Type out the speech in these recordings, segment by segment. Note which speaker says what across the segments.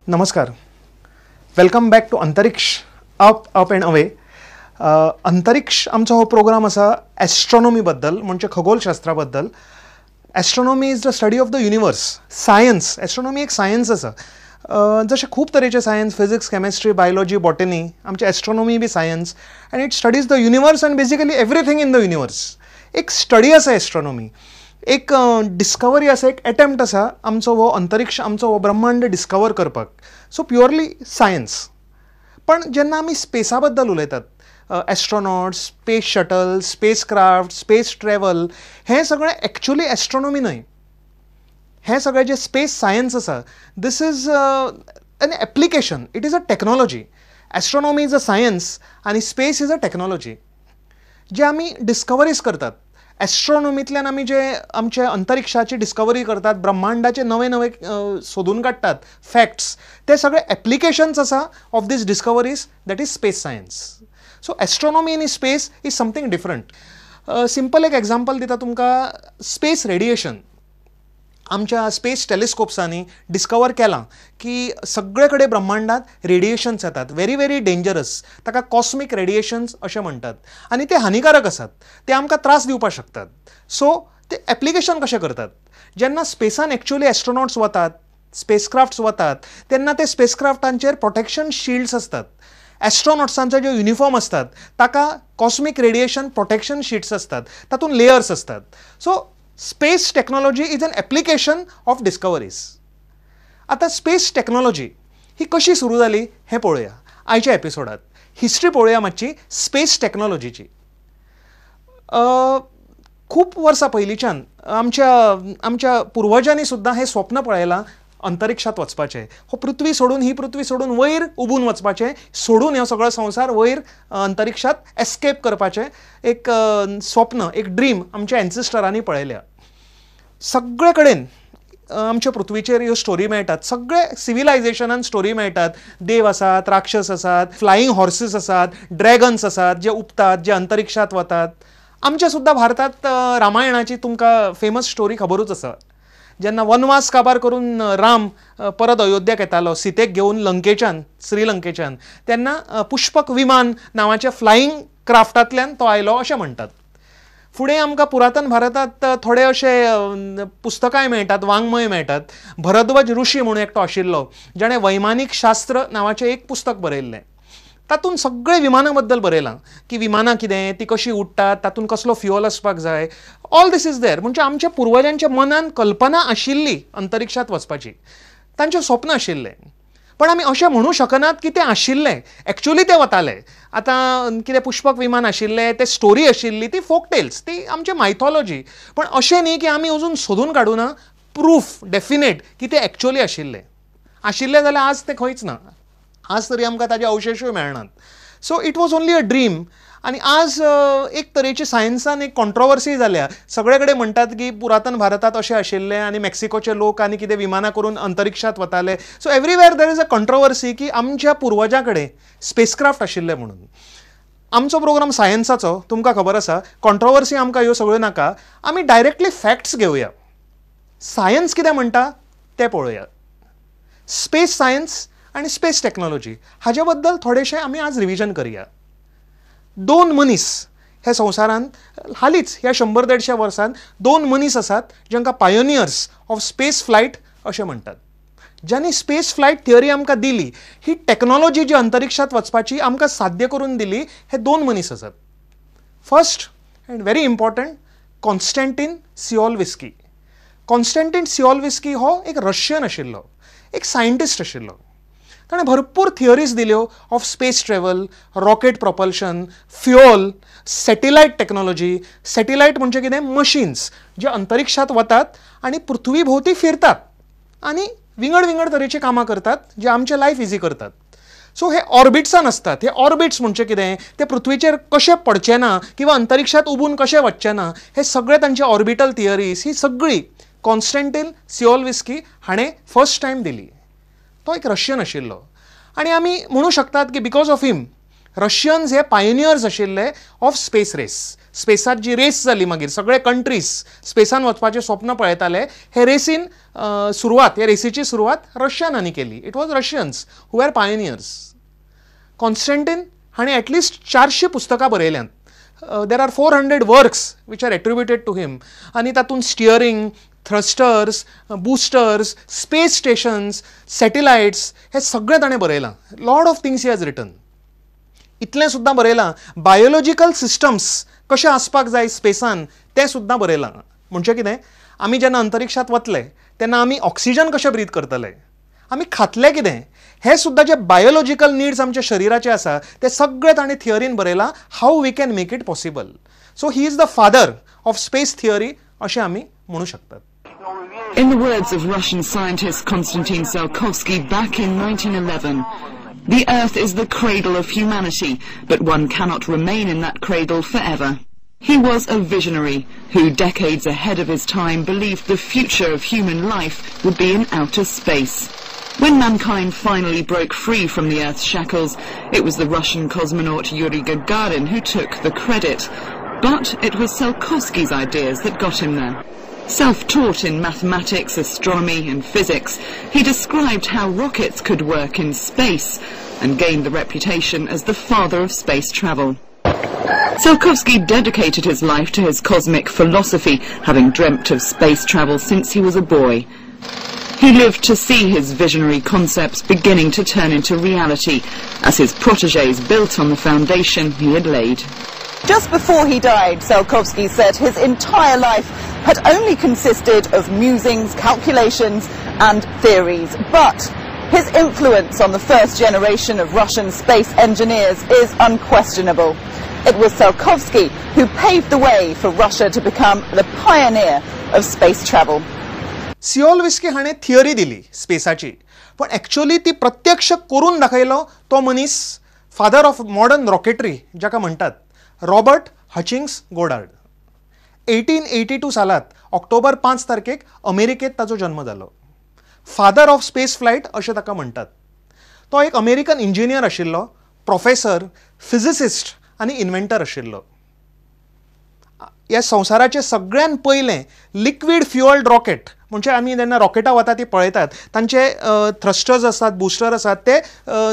Speaker 1: नमस्कार, welcome back to Antariksh up up and away. Antariksh आमचो हो प्रोग्राम आसा एस्ट्रॉनॉमी बद्दल, म्हणजे खगोलशास्त्रा बद्दल. Astronomy is the study of the universe, science. Astronomy एक सायन्स आसा. जशें खूब तरेचे science, physics, chemistry, biology, botany, आमचे astronomy B science, and it studies the universe and basically everything in the universe. एक स्टडी आसा एस्ट्रॉनॉमी, एक discovery आसा, एक एटेम्प्ट आसा आमचो हो अंतरिक्ष, आमचो हो ब्रह्मांड डिस्कवर करपाक. So purely science. पण जेन्ना आमी स्पेसा बद्दल उलयतात, astronauts, space shuttle, spacecraft, space travel, हें सगळें एक्चुअली एस्ट्रॉनॉमी न्हय. हें सगळें जें स्पेस सायन्स आसा, this is an application, it is a technology. Astronomy is a science आनी स्पेस is a technology. जे आमी डिस्कवरीज करतात एस्ट्रॉनॉमींतल्यान, आमी जे आमचे अंतरिक्षाची डिस्कवरी करतात, ब्रह्मांडाचे नवे नवे सोदून काडटात फॅक्ट्स, ते सगळे एप्लिकेशन्स आसा of these discoveries, that is space science. So astronomy आनी space is something different. Simple एक एग्जाम्पल दिता तुमकां, स्पेस रेडिएशन. आमच्या स्पेस टेलिस्कोप्सांनी डिस्कवर केलां की सगळे कडेन ब्रह्मांडात रेडिएशन्स येतात, व्हेरी व्हेरी डेंजरस, ताका कॉस्मीक रेडिएशन्स अशें म्हणटात, आनी ते हानिकारक आसात, ते आमकां त्रास दिवपाक शकतात. सो ते एप्लिकेशन कशें करतात, जेन्ना स्पेसान एक्चुअली एस्ट्रोनॉट्स वतात, स्पेसक्राफ्ट्स वतात, तेन्ना ते स्पेसक्राफ्टांचेर प्रोटेक्शन शिल्ड्स आसतात. एस्ट्रोनॉट्सांचे जे युनिफॉर्म आसतात ताका कॉस्मीक रेडिएशन प्रोटेक्शन शिट्स आसतात, तातूंत लेयर्स आसतात. So space technology is an application of discoveries. आतां स्पेस टेक्नॉलॉजी ही कशी सुरू जाली हें पळोवया आयच्या एपिसोडांत. हिस्ट्री पळोवया मातशी स्पेस टेक्नॉलॉजीची. खूब वर्सां पयलींच्यान आमच्या आमच्या पुर्वजांनी सुद्दां हें स्वप्न पळयलां अंतरिक्षात वचपाचें, हो पृथ्वी सोडून, ही पृथ्वी सोडून वयर उबून वचपाचें, सोडून हो सगळो संवसार वयर अंतरिक्षात एस्केप करपाचें एक स्वप्न, एक ड्रीम आमच्या एन्सिस्टरांनी पळयल्या. सगळे कडेन आमच्या पृथ्वीचेर ह्यो स्टोरी मेळटात, सगळे सिविलायझेशनान स्टोरी मेळटात. देव आसात, राक्षस आसात, फ्लायींग हॉर्सीस आसात, ड्रॅगन्स आसात जे उबतात, जे अंतरिक्षात वतात. आमच्या सुद्दां भारतांत रामायणाची तुमकां फेमस स्टोरी खबरूच आसा. जेन्ना वनवास काबार करून राम परत अयोध्याक येतालो सीतेक घेवन लंकेच्यान, श्रीलंकेच्यान, तेन्ना पुष्पक विमान नांवाच्या फ्लायींग क्राफ्टांतल्यान तो आयलो अशें म्हणटात. फुडें आमकां पुरातन भारतांत थोडे अशे पुस्तकांय मेळटात, वाङ्मय मेळटात. भरद्वाज ऋषी म्हणून एकटो आशिल्लो जाणें वैमानीक शास्त्र नांवाचें एक पुस्तक बरयल्लें. तातूंत सगळे विमाना बद्दल बरयलां की विमानां कितें, ती कशी उडटात, तातूंत कसलो फ्युअल आसपाक जाय, ऑल these is there. म्हणजे आमच्या पुर्वजांच्या मनान कल्पना आशिल्ली अंतरिक्षात वचपाची, तांचें स्वप्न आशिल्लें. पण आमी अशें म्हणू शकनात की तें आशिल्लें, एक्चुअली ते वताले. आतां कितें पुष्पक विमान आशिल्लें, तें स्टोरी आशिल्ली, ती फोक टेल्स, ती आमची मायथॉलॉजी. पण अशें न्ही की आमी अजून सोदून काडूना प्रूफ डेफिनेट की तें एक्चुअली आशिल्लें. आशिल्लें जाल्यार आज तें खंयच ना, आज तरी आमकां ताजे अवशेशूय मेळनात. So it was only a dream. आनी आज एक तरेची सायन्सान एक कॉन्ट्रोवर्सी जाल्या. सगळे कडेन म्हणटात की पुरातन भारतांत अशें आशिल्लें आनी मेक्सिकोचे लोक आनी कितें विमानां करून अंतरिक्षात वताले. So everywhere there is a controversy की आमच्या पुर्वजां कडेन स्पेसक्राफ्ट आशिल्लें म्हणून. आमचो प्रोग्राम सायन्साचो, तुमकां खबर आसा, कॉन्ट्रोवर्सी आमकां ह्यो सगळ्यो नाका. आमी डायरेक्टली फॅक्ट्स घेवया, सायन्स कितें म्हणटा तें पळोवया. स्पेस सायन्स आनी स्पेस टेक्नॉलॉजी हाजे बद्दल थोडेशें आमी आज रिविजन करया. दोन मनीस ह्या संवसारांत हालींच ह्या 100-150 वर्सांत दोन मनीस आसात जांकां पायोनियर्स ऑफ स्पेस फ्लायट अशें म्हणटात, ज्यांनी स्पेस फ्लायट थियरी आमकां दिली, ही टेक्नॉलॉजी जी अंतरिक्षात वचपाची आमकां साध्य करून दिली, हे दोन मनीस आसात. First and very important, Konstantin Tsiolkovsky. Konstantin Tsiolkovsky हो एक रशियन आशिल्लो, एक सायंटिस्ट आशिल्लो. ताणें भरपूर थियरीज दिल्यो of space travel, rocket propulsion, fuel, satellite technology. Satellite म्हणजे कितें, मशीन्स जे अंतरिक्षात वतात आनी पृथ्वी भोंवती फिरतात आनी विंगड विंगड तरेची कामां करतात जे आमचें लायफ इजी करतात. सो हे ऑर्बिट्सान आसतात. हे ऑर्बिट्स म्हणजे कितें, ते पृथ्वीचेर कशें पडचें ना किंवा अंतरिक्षात उबून कशें वचचें ना, हे सगळे तांचे ऑर्बिटल थियरीज, ही सगळी कॉन्स्टंटीन सिओल्विस्की हाणें फर्स्ट टायम दिली. तो एक रशियन आशिल्लो आनी आमी म्हणू शकतात की because of him रशियन्स हे पायनियर्स आशिल्ले ऑफ स्पेस रेस. स्पेसात जी रेस जाली मागीर सगळे कंट्रीज स्पेसान वचपाचें स्वप्न पळयताले. हे रेसीन सुरवात, हे रेसीची सुरवात रशियनांनी केली. It was Russians who are pioneers. Konstantin हाणें एटलिस्ट 400 पुस्तकां बरयल्यांत. There are 400 works which are attributed to him. आनी तातूंत steering, thrusters, boosters, space stations, satellites हे सगळें ताणें बरयलां. Lot of things he has written. इतलें सुद्दां बरयलां, बायोलॉजिकल सिस्टम्स कशें आसपाक जाय स्पेसान तें सुद्दां बरयलां. म्हणजे कितें, आमी जेन्ना अंतरिक्षांत वतले तेन्ना आमी ऑक्सिजन कशें ब्रीद करतले, आमी खातले कितें, हे सुद्दां जे बायोलॉजिकल निड्स आमच्या शरिराचे आसा ते सगळे ताणें थियरीन बरयलां. How we can make it possible. So he is the father of space theory अशें आमी म्हणू शकतात.
Speaker 2: In the words of Russian scientist Konstantin Tsiolkovsky back in 1911, the Earth is the cradle of humanity, but one cannot remain in that cradle forever. He was a visionary who, decades ahead of his time, believed the future of human life would be in outer space. When mankind finally broke free from the Earth's shackles, it was the Russian cosmonaut Yuri Gagarin who took the credit. But it was Tsiolkovsky's ideas that got him there. Self-taught in mathematics, astronomy and physics, he described how rockets could work in space and gained the reputation as the father of space travel. Tsiolkovsky dedicated his life to his cosmic philosophy, having dreamt of space travel since he was a boy. He lived to see his visionary concepts beginning to turn into reality, as his protégés built on the foundation he had laid.
Speaker 3: Just before he died, Tsiolkovsky said his entire life had only consisted of musings, calculations and theories. But his influence on the first generation of Russian space engineers is unquestionable. It was Tsiolkovsky who paved the way for Russia to become the pioneer of space travel.
Speaker 1: Tsiolkovsky हाणें theory दिली स्पेसाची, पण actually ती प्रत्यक्ष करून दाखयलो तो मनीस, father of modern rocketry जाका म्हणटात, रॉबर्ट हचिंग्स गोडार्ड. 1882 सालात ऑक्टोबर 5 तारखेक अमेरिकेत ताचो जन्म जालो. फादर ऑफ स्पेस फ्लायट अशें ताका म्हणटात. तो एक अमेरिकन इंजिनियर आशिल्लो, प्रोफेसर, फिजिसिस्ट आनी इन्व्हेंटर आशिल्लो. ह्या संवसाराचें सगळ्यान पयलें लिक्वीड फ्युअल्ड रॉकेट, म्हणजे आमी जेन्ना रॉकेटां वता ती पळयतात, तांचे थ्रस्टर्स आसात, बुस्टर आसात, ते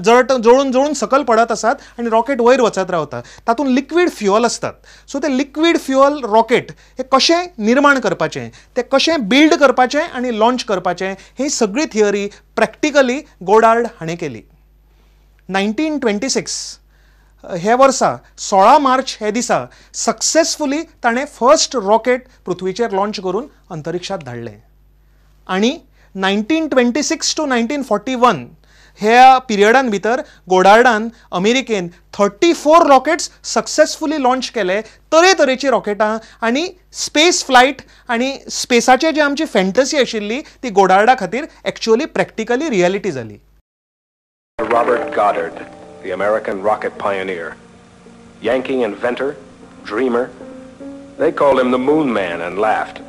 Speaker 1: जळून जळून सकयल पडत आसात आनी रॉकेट वयर वचत रावता. तातूंत लिक्वीड फ्युअल आसतात. सो ते लिक्वीड फ्युअल रॉकेट हे कशें निर्माण करपाचें, तें कशें बिल्ड करपाचें आनी लॉन्च करपाचें, ही सगळी थियरी प्रॅक्टिकली गोडार्ड हाणें केली. 1926 हे वर्सा 16 मार्च हे दिसा सक्सेसफुली ताणें फर्स्ट रॉकेट पृथ्वीचेर लॉन्च करून अंतरिक्षात धाडलें. आनी 1926 टू 1941 ह्या पिरियडान भितर गोडार्डान अमेरिकेन 34 रॉकेट्स सक्सेसफुली लॉन्च केले, तरेतरेची रॉकेटां आनी स्पेस फ्लायट आनी स्पेसाचे जे आमची फॅन्टसी आशिल्ली ती गोडार्डा खातीर एक्चुअली प्रॅक्टिकली रियलिटी जाली.
Speaker 4: Robert Goddard, the American rocket pioneer, Yankee inventor, dreamer. They called him the Moon Man and laughed.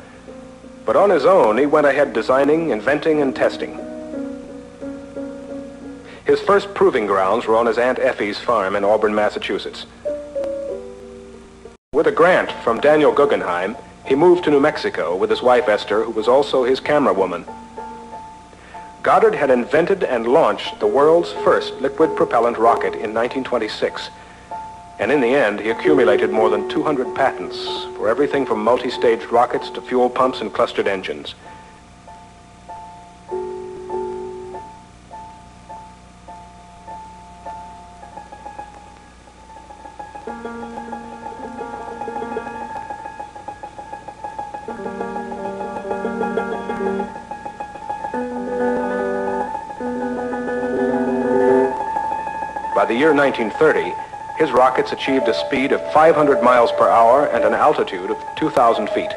Speaker 4: But on his own, he went ahead designing, inventing, and testing. His first proving grounds were on his Aunt Effie's farm in Auburn, Massachusetts. With a grant from Daniel Guggenheim, he moved to New Mexico with his wife Esther, who was also his camera woman. Goddard had invented and launched the world's first liquid propellant rocket in 1926. And in the end, he accumulated more than 200 patents for everything from multi-staged rockets to fuel pumps and clustered engines. By the year 1930, his rockets achieved a speed of 500 miles per hour and an altitude of 2,000 feet.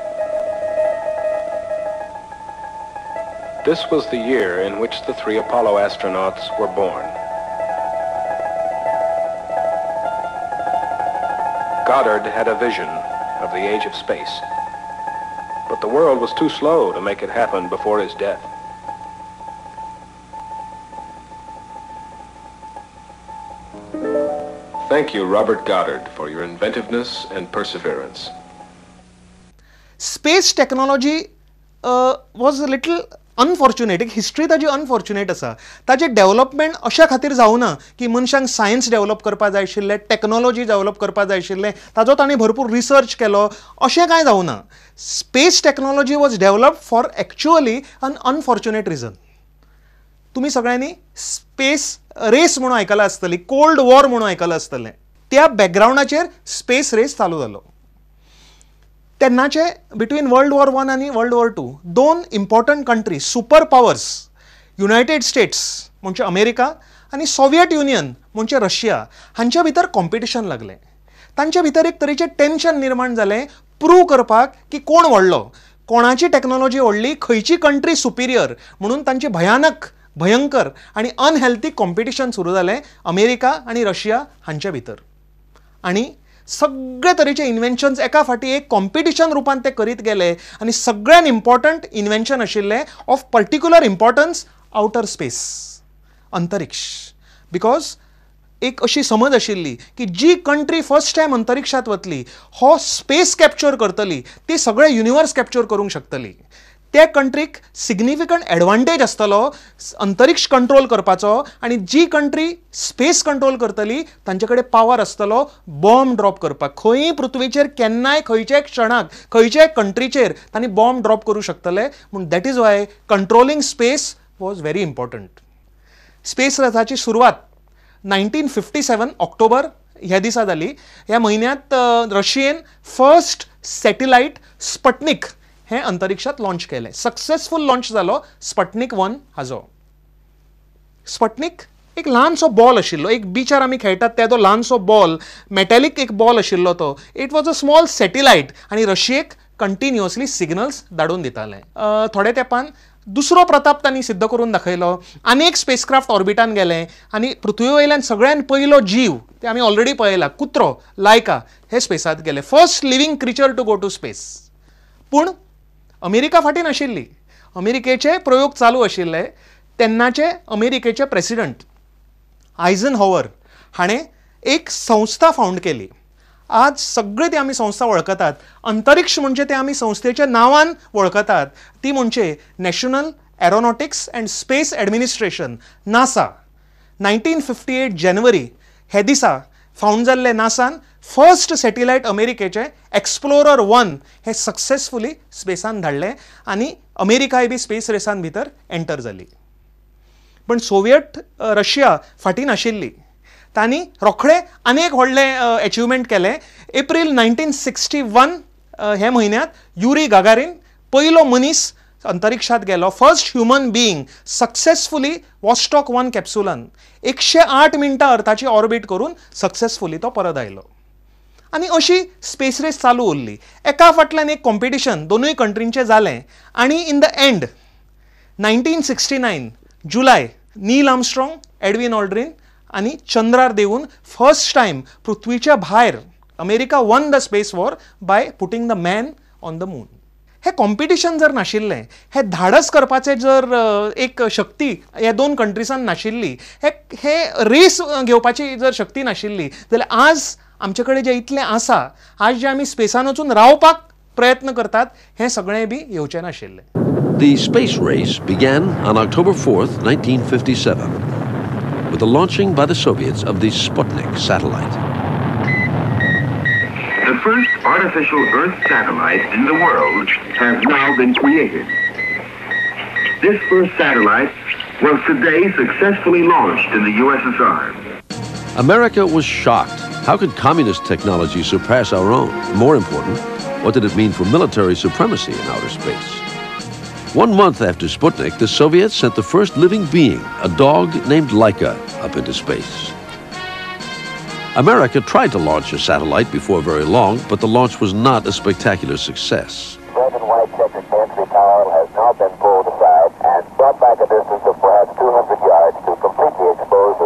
Speaker 4: This was the year in which the three Apollo astronauts were born. Goddard had a vision of the age of space, but the world was too slow to make it happen before his death. Thank you, Robert Goddard, for your inventiveness and perseverance.
Speaker 1: Space technology was a little unfortunate. एक history ताजी unfortunate आसा. ताजें development अशा खातीर जावना की मनशांक science develop करपा जाय आशिल्लें, टॅक्नोलॉजी डेवलप करपा जाय आशिल्लें, ताजो ताणें भरपूर रिसर्च केलो, अशें कांय जावना. Space technology was developed for actually an unfortunate reason. तुमी सगळ्यांनी स्पेस रेस म्हणून आयकलां आसतली, कोल्ड वॉर म्हणून आयकलां आसतलें. त्या बॅकग्रावंडाचेर स्पेस रेस चालू जालो. तेन्नाचे बिटवीन वर्ल्ड वॉर वन आनी वर्ल्ड वॉर टू दोन important country, super powers, United States म्हणजे अमेरिका आनी सोवियत युनियन म्हणजे रशिया, हांच्या भितर कॉम्पिटिशन लागलें. तांच्या भितर एक तरेचें टेन्शन निर्माण जालें प्रूव करपाक की कोण व्हडलो, कोणाची टॅक्नोलॉजी व्हडली, खंयची कंट्री सुपिरियर म्हणून तांची भयानक, भयंकर आनी अनहेल्थी कॉम्पिटिशन सुरू जालें अमेरिका आनी रशिया हांच्या भितर. आनी सगळे तरेचे इन्व्हेन्शन्स एका फाटी एक कॉम्पिटिशन रुपान ते करीत गेले आनी सगळ्यान इम्पॉर्टंट इन्व्हेन्शन आशिल्लें of particular importance outer space, अंतरिक्ष. Because एक अशी समज आशिल्ली की जी कंट्री फर्स्ट टायम अंतरिक्षांत वतली, हो स्पेस कॅप्चर करतली, ती सगळें युनिवर्स कॅप्चर करूंक शकतली. त्या कंट्रीक सिग्निफिकंट एडवांटेज आसतलो अंतरिक्ष कंट्रोल करपाचो आनी जी कंट्री स्पेस कंट्रोल करतली तांचे कडेन पावर आसतलो बॉम्ब ड्रॉप करपाक. खंयी पृथ्वीचेर केन्नाय खंयच्याय क्षणाक खंयच्याय कंट्रीचेर तांणी बॉम्ब ड्रॉप करूं शकतले. म्हूण that is why controlling space was very important. Space रेसाची सुरवात 1957 ऑक्टोबर ह्या दिसा जाली. ह्या म्हयन्यांत रशियेन फर्स्ट सॅटेलायट स्पटनिक हें अंतरिक्षात लॉन्च केलें. सक्सेसफूल लॉन्च जालो स्पटनिक 1 हाजो. स्पटनिक एक ल्हानसो बॉल आशिल्लो, एक बिचार आमी खेळटात तेदो ल्हानसो बॉल, मेटॅलिक एक बॉल आशिल्लो तो. It was a small satellite आनी रशियेक कंटिन्युअसली सिग्नल्स धाडून दिताले. थोड्या तेंपान दुसरो प्रताप तांणी सिद्ध करून दाखयलो. आनी एक स्पेसक्राफ्ट ऑर्बिटान गेलें आनी पृथ्वी वयल्यान सगळ्यान पयलो जीव, ते आमी ऑलरेडी पळयला, कुत्रो लायका हे स्पेसांत गेले. First living creature to go to space. पूण अमेरिका फाटीं नाशिल्ली. अमेरिकेचे प्रयोग चालू आशिल्ले. तेन्नाचे अमेरिकेचे प्रेसिडंट आयझनहॉवर हाणें एक संस्था फावंड केली. आज सगळे ती आमी संस्था वळखतात. अंतरिक्ष म्हणजे ते आमी संस्थेच्या नांवान वळखतात, ती म्हणजे National Aeronautics and Space Administration, NASA. 1958 जानेवारी हे दिसा फावंड जाल्ले नासान फर्स्ट सॅटेलायट अमेरिकेचे एक्सप्लोरर 1 हे सक्सेसफुली स्पेसान धाडलें आनी अमेरिकाय बी स्पेस रेसान भितर एंटर जाली. पण सोवियत रशिया फाटीं नाशिल्ली. तांणी रोखडें आनी एक व्हडलें एचिवमेंट केलें. एप्रील 1961 हे म्हयन्यांत युरी गागारीन पयलो मनीस अंतरिक्षात गेलो. First human being successfully Vostok 1 कॅप्सुलान 108 मिनटां अर्थाची ऑर्बिट करून सक्सेसफुली तो परत आयलो. आनी अशी स्पेस रेस चालू उरली. एका फाटल्यान एक कॉम्पिटिशन दोनूय कंट्रींचें जालें आनी in the end 1969 July Neil Armstrong, Edwin Aldrin आनी चंद्रार देंवून फर्स्ट टायम पृथ्वीच्या भायर America won the space war by putting the man on the moon. हें कॉम्पिटिशन जर नाशिल्लें, हें धाडस करपाचें जर एक शक्ती ह्या दोन कंट्रीसान नाशिल्ली, हे रेस घेवपाची जर शक्ती नाशिल्ली जाल्यार आज आमचे कडेन जें इतलें आसा, आज जें आमी स्पेसान वचून रावपाक प्रयत्न करतात, हें सगळें बी येवचें नाशिल्लें.
Speaker 5: The space race began on October 4th, 1957, with the launching by the Soviets of the Sputnik satellite.
Speaker 6: The first artificial Earth satellite in the world has now been created. This first satellite was today successfully launched in the USSR.
Speaker 5: America was shocked. How could communist technology surpass our own? More important, what did it mean for military supremacy in outer space? 1 month after Sputnik, the Soviets sent the first living being, a dog named Laika, up into space. America tried to launch a satellite before very long, but the launch was not a spectacular success.
Speaker 7: Red and white checkered Nancy Powell has now been pulled aside and brought back a distance of perhaps 200 yards to completely expose